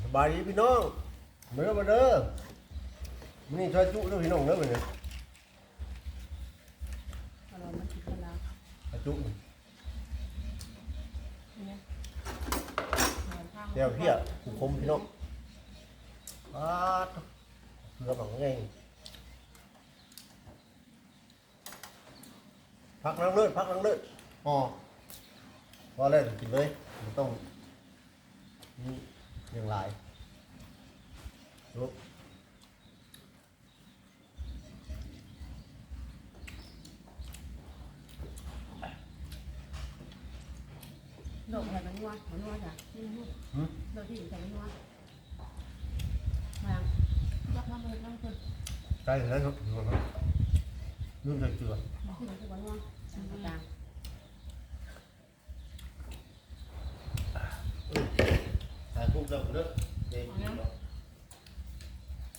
ສະບາຍດີພີ່ນ້ອງ ມາເດີ ມາເດີ ມື້ນີ້ຊອຍຈຸເດີພີ່ນ້ອງເດີ ມື້ນີ້ ອາ ຈຸ ແຈ່ວເພຍ ຂົມໆ ພີ່ນ້ອງ ປາດ ເກືອບັກໃຫຍ່. ຜັກນາງເລີດ ຜັກນາງເລີດ ຫໍ່ ພໍແລ້ວກິນເລີຍ ບໍ່ຕ້ອງມີຫຍັງຫຼາຍ. ໂດກໃສ່ມັນນົວ ມັນນົວຈ້ະ ຫືມ ໂດກທີ່ໃສ່ມັນນົວ ມາ ຢາກມາເບິ່ງນຳເພິ່ນ ໃສ່ແລ້ວເນາະ ລືມໃສ່ເກືອ ມັນຄືວ່ານົວ ອືມ ຕ່າງ. ເອີ ຖ່າຍຮູບແລ້ວເດີ ເອົາແລ້ວ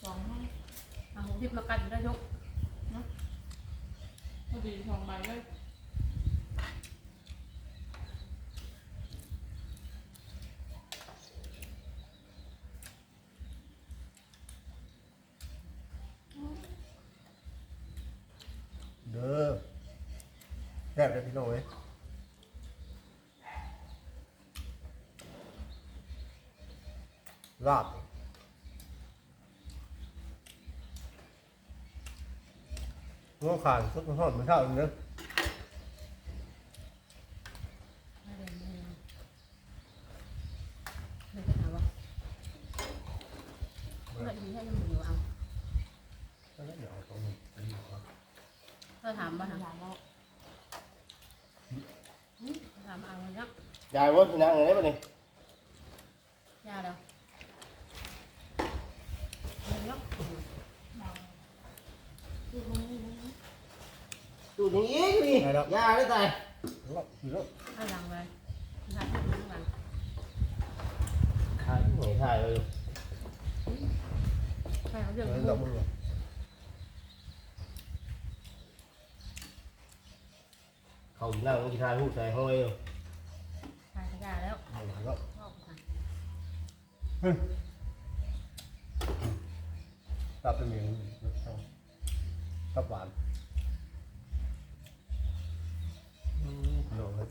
ສອງໄມ້ ເອົາຫົກສິບມາກັດໄດ້ທຸກ ເນາະ ພໍດີສອງໃບເລີຍ. ເດີ ແຊບເດີພີ່ນ້ອງເອີຍ ລາບ ງົວຂາຍສົດຮ້ອນມື້ເຊົ້ານີ້ເດີ. ເຮົາຖາມບໍ່ນະ? ຖາມເອົາເນາະ. ຢາຍເວີຍ ຊິນັ່ງເລີຍບັດນີ້. ຢ່າແລ້ວ ເນາະ. ຕູດນີ້ອີກນີ້ ໄດ້ແລ້ວ ຢ່າເລີຍຕາຍ ເນາະ ເນາະ ເອົາຫຼັງໄວ້ ຖ່າຍຮູບຫຼັງ ຖ່າຍ ຖ່າຍໄວ້ຢູ່ ຖ່າຍເອົາເລື່ອງ ເອີ ດອກມັນ ເຂົາອີ່ໜ້າມັນຊິຖ່າຍຮູບໃສ່ຫ້ອຍຢູ່ ຖ່າຍກະຢ່າແລ້ວ ເອົາແລ້ວ ເວົ້າໄປ ເອີ ຕັບເປັນຫຍັງ ຕັບຫວານ ອືມ ພີ່ນ້ອງເອີຍ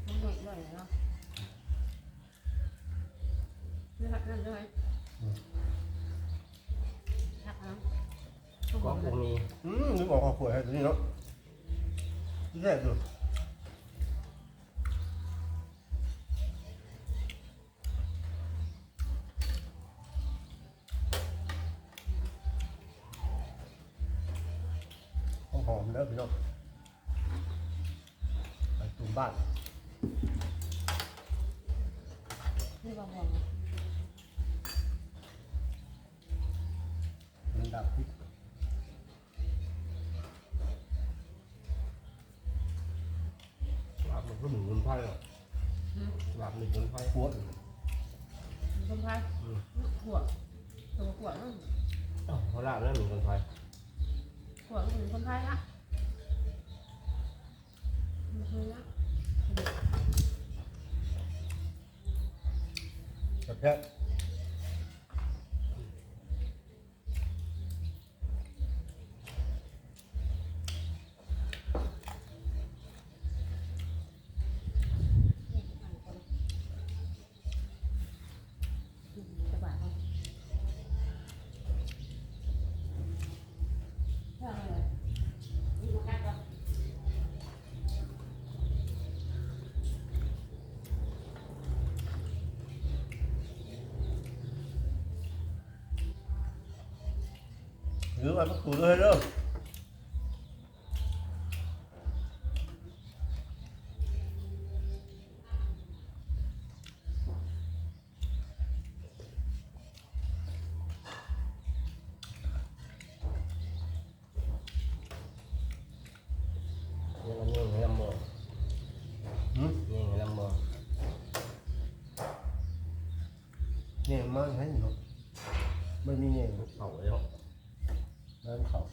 ມັນເດືອດເລີຍເນາະ. ນີ້ຜັກນັ້ນເດີ ອືມ ຜັກເອົາ ກໍບໍ່ມີ ອືມ ລືມເອົາເຂົ້າຖ້ວຍໃຫ້ຕົວນີ້ເນາະ ແຊບຢູ່ ຫອມໆ ເດີພີ່ນ້ອງ ໄປຕູມບ້ານ ນີ້ບໍ່ຫອມ ມັນດັບພິດ ລາບມັນຄືໝູເມືອງໄທເນາະ ຫືມ ລາບໝູເມືອງໄທ ປວດ ເມືອງໄທ ອືມ ປວດ ຕົວປວດ ເອົ້າ ເພາະລາບແລ້ວໝູເມືອງໄທ ປວດ ເປັນຄົນໄທນະ ແຊບໆ. ຫຼືວ່າມັນຂູດເລີຍເດີ. ຍັງຍັງໃຫ້ລຳບໍ່? ຫືມ? ຍັງໃຫ້ລຳບໍ່? ແຍງມາໃຫ້ເນາະ ມັນມີແຍງເຂົ້າເນາະ ງານເຂົ້າ.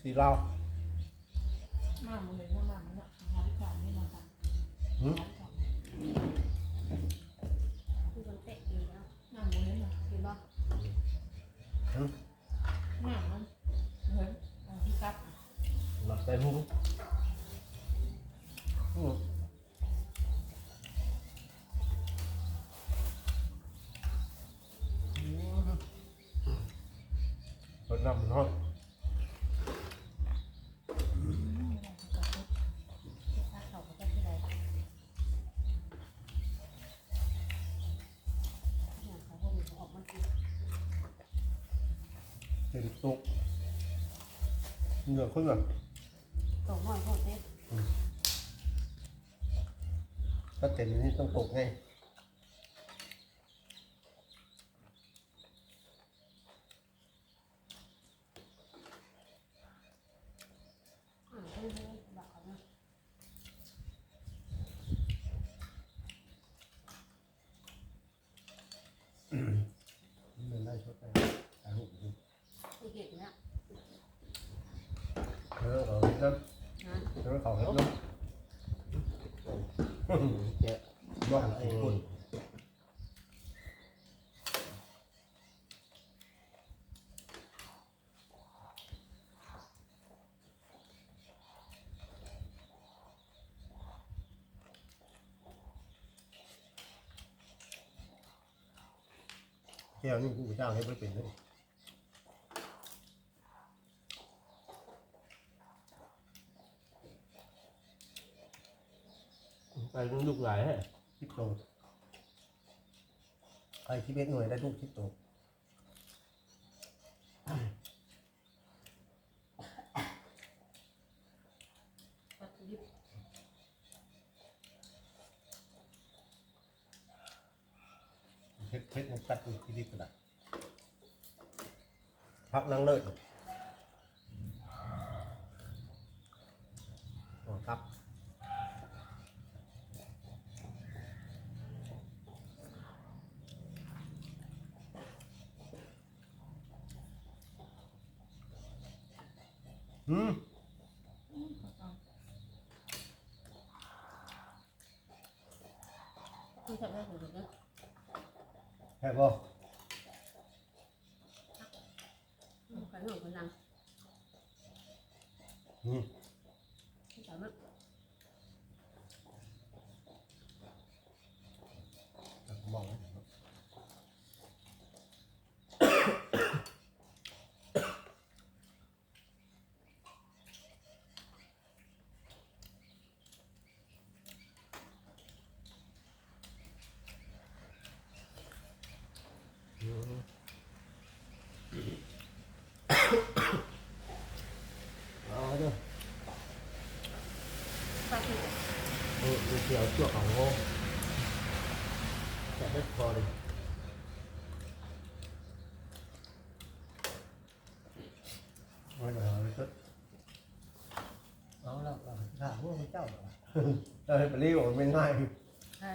ທີ່ລາວ ມາບໍ່ເຫັນເນາະ ມາເນາະ ຫາທີ່ຂາຍນີ້ມາ ຫືມ ຄືມັນເຕະດີເນາະ ມາບໍ່ເຫັນເນາະ ເຫັນບໍ່ ຫືມ ມາມັນເຫັນ ເອົາທີ່ກັບ ລັກໄປຫຸງ ຫືມ ເປີດນ້ຳມັນຮ້ອນ. ເຕັມໂຕະ ເໜືອຄົນລະ ໂຕະນ້ອຍໂພດເດ້ ອືມ ຖ້າເຕັມນີ້ຕ້ອງຕົກໄງ. ມັນໄດ້ສົດໄປຖ່າຍຮູບຢູ່ ເຮັດແລ້ວ ເອີ ເຂົາເຮັດນຳ ຮະ ເອີ ເຂົາເຮັດນຳ ແກະ ບໍ່ກິນຄົນ. ແກ້ວນີ້ກູກໍຈ້າງເຮັດບໍ່ເປັນເດ້ ໄກ່ມັນລູກຫຼາຍແທ້ ສິບໂຕ ໄກ່ສິບເອັດໜ່ວຍ ໄດ້ລູກສິບໂຕ. ເຜັດໆ ມັນຕັດຢູ່ທີ່ດິບກໍໄດ້ ຜັກນາງເລີດ ກອງທັບ ອືມ ແຊບບໍ່? ໄຂ່ນອກກຳລັງ ອືມ ໄຂ່ມາ ມອງ ເອົາເດີ ປາກເຫັດ ເອີ ຊິເອົາຈວກເອົາໂຫ ແຊບເດັດພໍດີ. ເອົາແລ້ວ ເອົາແລ້ວ ເອົາແລ້ວ ຖ້າຫົວເຈົ້າ ເອີ ໄປເລີຍ ມັນງ່າຍ ໃຊ່ ໃຊ່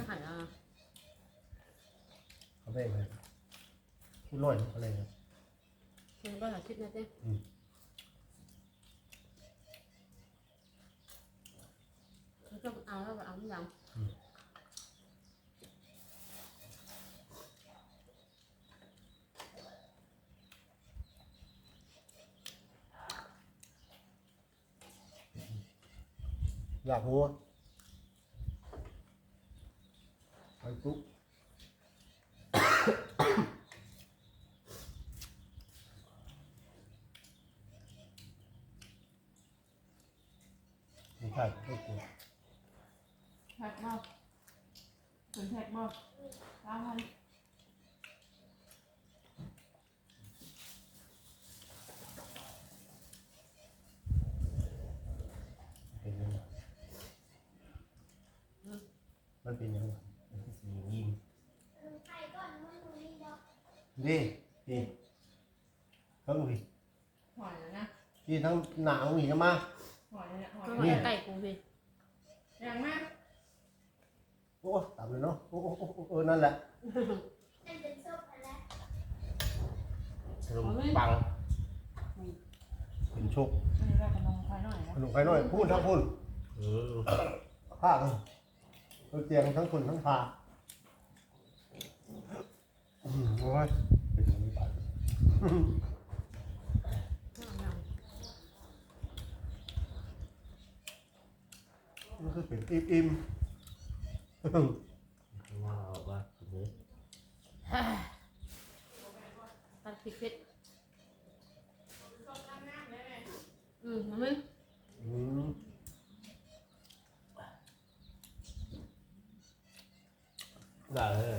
ໃຫ້ ເອົາແບ່ງໃຫ້ ຄູນໜ້ອຍ ເອົາແລ້ວ ເພິ່ນກໍຫ້າສິບນະຕິ ອືມ. ເຂົາເຈົ້າເອົາແລ້ວກໍເອົານຳຫຼັງ ອືມ ຢາກຮູ້ ໄປປຸກ ແທັກບໍ່? ເປັນແທັກບໍ່? ເອົາໃຫ້ ເປັນຫຍັງ? ມັນເປັນຫຍັງ? ມັນຊິຍິງ ເດ້ ນີ້ ເບິ່ງພີ້. ຫອຍນະ ທີ່ທາງໜ້າຂອງນີ້ນະມາ ຫອຍນະ ຫອຍ ນີ້ ໃກ້ກູພີ້ ຍ່າງມາ ໂອ້ ຕຳເລີຍເນາະ ໂອ້ ໂອ້ ໂອ້ ເອີ ນັ້ນແຫຼະ ຂະໜົມປ ໂຊກ ອັນນີ້ວ່າຂະໜົມຄວາຍນ້ອຍນະ ຂະໜົມຄວາຍນ້ອຍ ພຸ້ນທາງພຸ້ນ ເອີ ພາກ ເອີ ຕຽງທັງຄົນທັງພາ ອືມ ໂອ້ຍ ເປັນຫຍັງນີ້ບາດນີ້ ມັນຄືເປັນອີ່ມໆ ວ່າເອົາວ່າ ເອີ ຕັດພິເສດ ອືມ ອືມ ໄດ້ເລີຍ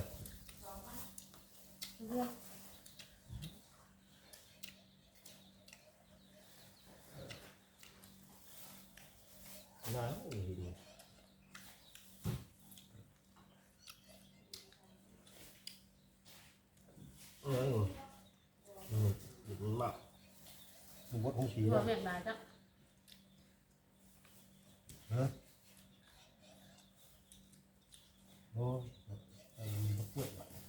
ໄດ້ອີ່ຫຼີນີ້ ເອີ ອືມ ມັນມາກ ມັນບົດຂອງສີ ວ່າແມ່ນຫຼາຍຈັກ ຮະ ໂອ້ຍ ອັນນີ້ບໍ່ເປື່ອຍບາດນີ້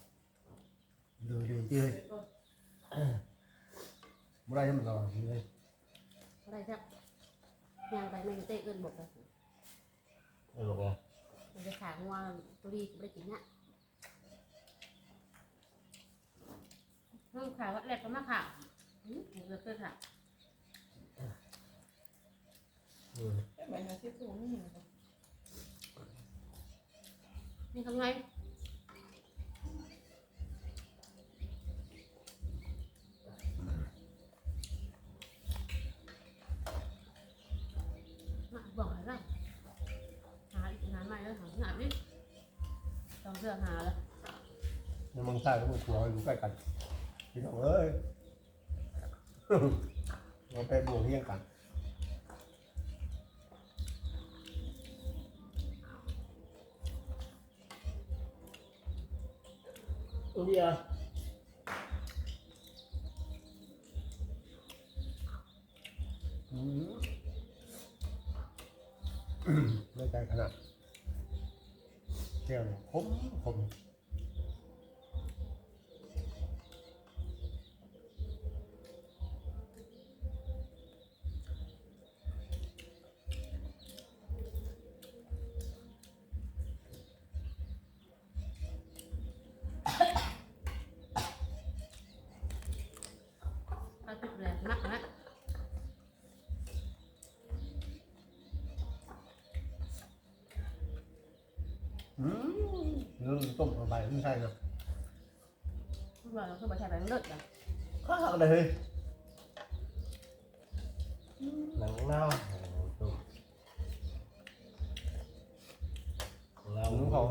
ເດີໆ ເອີຍ ບໍ່ໄດ້ໃຫ້ມັນລອງເລີຍ ບໍ່ໄດ້ຈັກ ຍ່າງໄປແມ່ນເຕະເອີ້ນບົກ ເອີ້ນບົກ ມັນຈະຂາງົວ ໂຕນີ້ບໍ່ໄດ້ກິນນະ. ນ້ອງຂາວແລກກໍມາຂາວ ອືມ ເກີດຂາວ ອືມ ແບບນັ້ນຊິຄືມີຫຍັງ ມີຄຳໄງ ມາບອກໃຫ້ລາວ ຫາອີກ ຫາໃໝ່ເດີ ຫາຍາກເດ້ ຕ້ອງເລືອກຫາລະ ໃນເມືອງຊາຍກັບເມືອງຂວາຢູ່ໃກ້ກັນ ພີ່ນ້ອງເອີຍ ເອົາໄປບວກຮຽງກັນ. ເບຍ ອືມ ໄດ້ໃຈຂະໜາດ ແຈ່ວນີ້ຂົມໆ. ປາຈຸກແຫຼະ ມັກນະ ອືມ ເອີ ຕົ້ມເອົາໃບມັນໃສ່ນະ ຄືວ່າ ຄືບໍ່ໃສ່ໃບມັນເລີດນະ ຄັກໆ ເລີຍ ອືມ ໜັງເນົ່າ ຕົ້ມ ລາວ ໜັງເຂົາ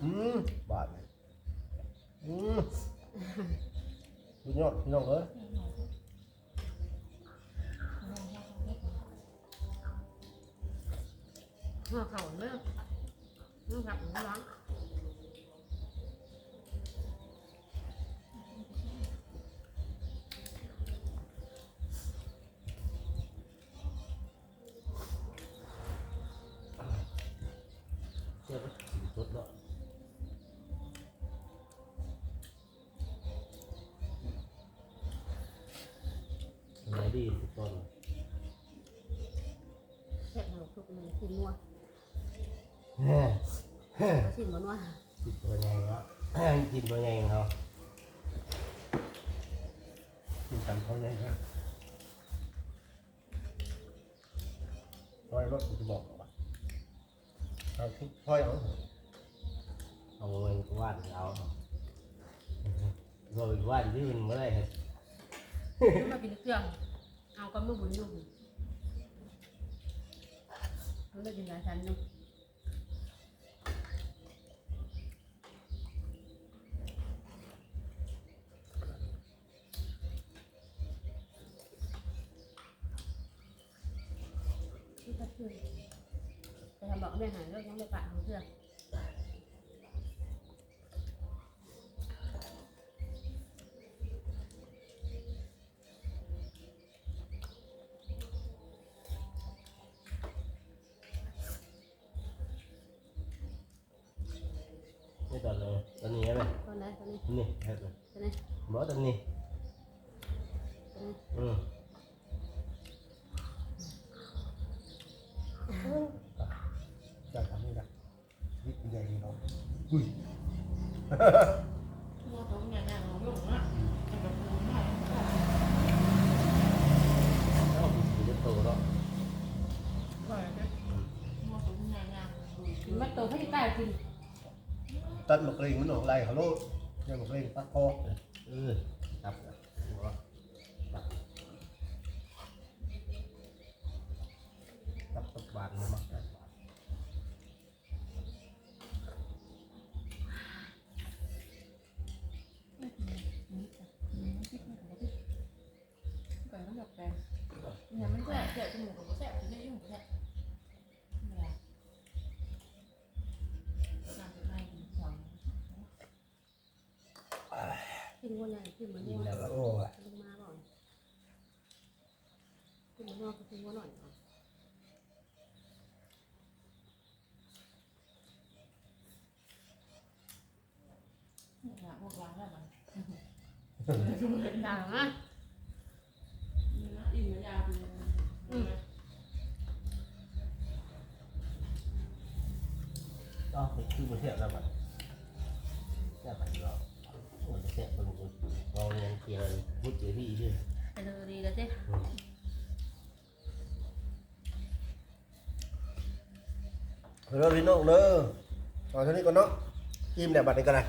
ອືມ ບາດນີ້ ອືມ ສຸດຍອດ ພີ່ນ້ອງເອີຍ ຫົວເຂົ້າເດີ ມັນຄັກ ມັນລ້າງ. ແຊບ ກິນສົດເນາະ ສະບາຍດີທຸກຄົນ ແຊບເນາະ ທຸກຄົນກິນນົວ ຊິມບໍ່ນົວ ກິນຕົວໃຫຍ່ເນາະ ກິນຕົວໃຫຍ່ເນາະ ກິນຕຳຕົວໃຫຍ່ເນາະ ຊອຍລົດ ຊິບອກວ່າ ເອົາ ຊອຍເອົາ ເອົາເງິນກວາດເອົາ ເອົາໄປກວາດທີ່ອື່ນບໍ່ໄດ້ ມາກິນເຄື່ອງ ເອົາກັບມື້ບຸນຢູ່ ມັນໄດ້ກິນຫຼາຍຊັ້ນຢູ່. ໄປທຳບອກແມ່ໃຫ້ເລີກ ຍັງບໍ່ປະເທື່ອ. ເ ຕອນນີ້ ຕອນນີ້ໄດ້ໄໝ? ຕອນໃດ? ຕອນນີ້ ນີ້ ເຮັດເລີຍ ຕອນນີ້ ບໍ່ ຕອນນີ້ ຕອນນີ້ ອືມ ຈະທຳນີ້ນະ ວິດໃຫຍ່ເນາະ ອຸ້ຍ ຫົວຕົງໃຫຍ່ໆ ລົງເນາະ ເອົາ ມັນຈະໂຕເນາະ ອືມ ຫົວຕົງໃຫຍ່ໆ ມັນໂຕໃຫ້ຕາຍກິນ. ຕັດໝາກເລັ່ງມັນອອກໄລ່ເຂົາໂລດ ຢ່າໝາກເລັ່ງປັດຄໍ ເອີ ຕັບ ຕັບ ຕັບ ຕັບຫວານ ມັນມັກຕັບຫວານ ແປງມັນແປງ ອີຫຍັງມັນແຊບ ແຊບ ຈະໝູກກໍບໍ່ແຊບ ກິນໄດ້ຢູ່ກໍແຊບ ກິນຫົວໃຫຍ່ ກິນມັນຫົວ ກິນແລ້ວກໍ ໂອ້ຍ ລົງມາບໍ່ ກິນມັນຫົວ ກິນຫົວໜ້ອຍເນາະ ອາບນ້ຳ ອາບນ້ຳ ອືມ ເອົ້າ ຄືບໍ່ແຊບແລ້ວບັດ ແຊບບັດເນາະ ໂອ້ຍ ແຊບເບິ່ງເບິ່ງ ເວົ້າຫຍັງເກຍ ບຸດເກຍທີ່ເດີ ເອີ ດີແລ້ວຕິ ອືມ. ເດີພີ່ນ້ອງເດີ ເອົາເທົ່ານີ້ກ່ອນເນາະ ອີ່ມແລ້ວບັດນີ້ກໍໄດ້